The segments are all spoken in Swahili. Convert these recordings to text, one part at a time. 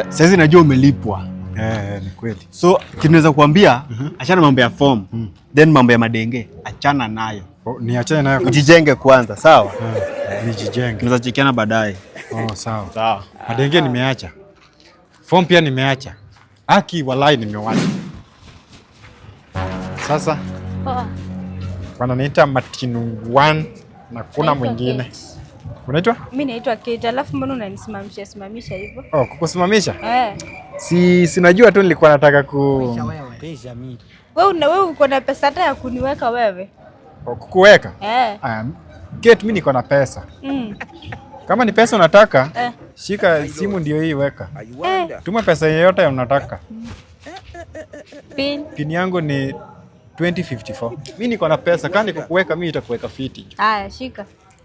Saizi najua umelipwa. Eh, ni kweli. So kinaweza kuambia achana mambo ya form. Then mambo ya madenge achana nayo. Oh, niachane nayo kabisa. Ujijenge kwanza, sawa? Eh, nijijenge. Tunaweza chekiana baadaye. Oh, sawa. Sawa. Madenge nimeacha. Form pia nimeacha. Aki walai nimewacha. Sasa Poa. Wananiita Martin 1 na kuna Naitwa mwingine. Kate. Unaitwa? Mimi naitwa Kate, alafu mbona unanisimamisha simamisha hivyo? Oh, kukusimamisha? Eh. Si sinajua tu nilikuwa nataka ku Wewe uko na pesa hata ya kuniweka wewe? Oh, kukuweka. Eh. Kate, mimi niko na pesa. Kama ni pesa unataka, shika simu ndio hii weka. Tuma pesa yoyote unataka. Pin. Pin yangu ni 2054. Mimi niko na pesa, kama nikukuweka mimi itakuweka fiti. Haya, shika.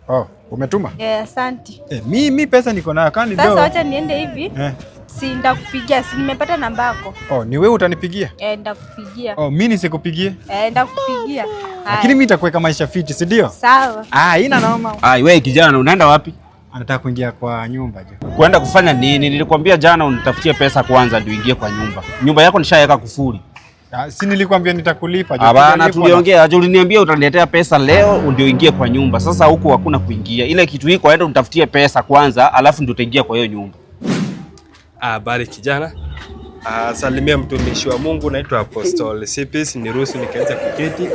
Oh, umetuma? Eh, asante. Eh, mi pesa niko nayo, kama ni Sasa do. wacha niende hivi. Eh. Si ndakupigia, si nimepata namba yako. Oh, ni wewe utanipigia? Eh, ndakupigia. Oh, mimi nisikupigie. Eh, ndakupigia. Haya. Lakini mimi nitakuweka maisha fiti, si ndio? Sawa. Ah, ina noma. Ai, wewe kijana unaenda wapi? Anataka kuingia kwa nyumba jo. Kuenda kufanya nini? Nilikwambia jana unitafutie pesa kwanza ndio uingie kwa nyumba. Nyumba yako nishaweka kufuli. Ah, si nilikwambia nitakulipa jo. Hapana, Tutalipwa. tuliongea. Aje uliniambia utaniletea pesa leo ndio uingie kwa nyumba. Sasa huku hakuna kuingia. Ile kitu iko, aenda unitafutie pesa kwanza, alafu ndio utaingia kwa hiyo nyumba. Habari kijana. Salimia mtumishi wa Mungu, naitwa Apostle Sipis. Niruhusu nikaweza kuketi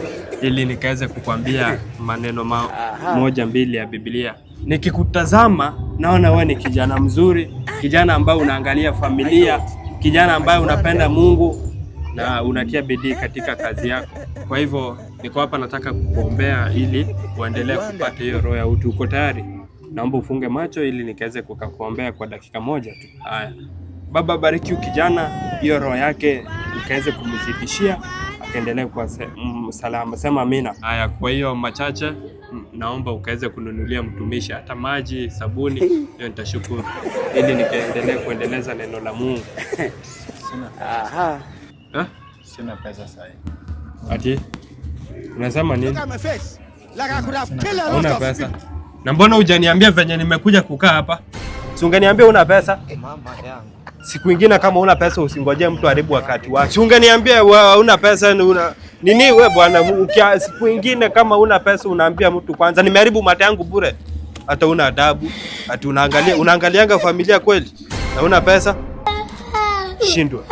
ili nikaweze kukwambia maneno moja mbili ya Biblia. Nikikutazama naona wewe ni kijana mzuri, kijana ambaye unaangalia familia, kijana ambaye unapenda Mungu na unatia bidii katika kazi yako. Kwa hivyo niko hapa nataka kukuombea ili uendelee kupata hiyo roho ya utu. Uko tayari? Naomba ufunge macho ili nikaweze kukakuombea kwa dakika moja tu. Haya. Baba, bariki huyu kijana, hiyo roho yake ukaweze kumzidishia akaendelee kuwa salama. Sema amina. Haya, kwa hiyo machache naomba ukaweze kununulia mtumishi hata maji, sabuni, hiyo nitashukuru, ili nikaendelee kuendeleza neno la Mungu. Sina, Eh? sina pesa sasa. Ati unasema nini? Hauna pesa? Na mbona hujaniambia venye nimekuja kukaa hapa? Si ungeniambia una pesa? Siku ingine kama una pesa usingojee mtu haribu wakati wake. Si ungeniambia wewe una pesa ni una nini we bwana, siku ingine kama una pesa unaambia mtu kwanza, nimeharibu mate yangu bure. Hata una adabu, ati unaangalia unaangalianga familia kweli? Na una pesa? Shindwa.